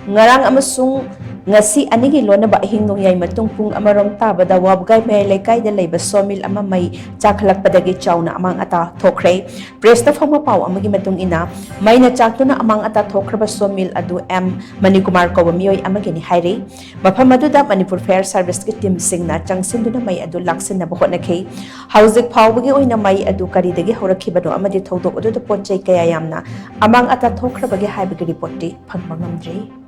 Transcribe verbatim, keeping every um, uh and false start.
ꯉꯔꯥꯡ ꯑꯃꯁꯨꯡ ꯉꯁꯤ ꯑꯅꯤꯒꯤ ꯂꯣꯟꯅꯕ ꯑꯍꯤꯡ ꯅꯣꯡꯌꯥꯏ ꯃꯇꯨꯡ ꯄꯨꯡ ꯑꯃꯔꯣꯝ ꯇꯥꯕꯗ ꯋꯥꯕꯒꯥꯏ ꯃꯌꯥꯏ ꯂꯩꯀꯥꯏꯗ ꯂꯩꯕ ꯁꯣꯃꯤꯜ ꯑꯃ ꯃꯩ ꯆꯥꯛꯈꯠꯂꯛꯄꯗꯒꯤ ꯆꯥꯎꯅ ꯑꯃꯥꯡ ꯑꯇꯥ ꯊꯣꯛꯈ꯭ꯔꯦ꯫ ꯄ꯭ꯔꯦꯁꯇ ꯐꯪꯕ ꯄꯥꯎ ꯑꯃꯒꯤ ꯃꯇꯨꯡ ꯏꯟꯅ, ꯃꯩꯅ ꯆꯥꯛꯇꯨꯅ ꯑꯃꯥꯡ ꯑꯇꯥ ꯊꯣꯛꯈ꯭ꯔꯕ ꯁꯣꯃꯤꯜ ꯑꯗꯨ ꯑꯦꯝ ꯃꯅꯤꯀꯨꯃꯥꯔ ꯀꯧꯕ ꯃꯤꯑꯣꯏ ꯑꯃꯒꯤꯅꯤ ꯍꯥꯏꯔꯤ꯫ ꯃꯐꯝ ꯑꯗꯨꯗ ꯃꯅꯤꯄꯨꯔ ꯐꯥꯌꯔ ꯁꯥꯔꯚꯤꯁꯀꯤ ꯇꯤꯝꯁꯤꯡꯅ ꯆꯪꯁꯤꯟꯗꯨꯅ ꯃꯩ ꯑꯗꯨ ꯂꯥꯛꯁꯤꯟꯅꯕ ꯍꯣꯠꯅꯈꯤ꯫ ꯍꯧꯖꯤꯛ ꯐꯥꯎꯕꯒꯤ ꯑꯣꯏꯅ ꯃꯩ ꯑꯗꯨ ꯀꯔꯤꯗꯒꯤ ꯍꯧꯔꯛꯈꯤꯕꯅꯣ ꯑꯃꯗꯤ ꯊꯧꯗꯣꯛ ꯑꯗꯨꯗ ꯄꯣꯠ ꯆꯩ ꯀꯌꯥ ꯌꯥꯝꯅ ꯑꯃꯥꯡ ꯑꯇꯥ ꯊꯣꯛꯈ꯭ꯔꯕꯒꯦ ꯍꯥꯏꯕꯒꯤ ꯔꯤꯄꯣꯔꯠꯇꯤ ꯐꯪꯕ ꯉꯝꯗ꯭ꯔꯤ꯫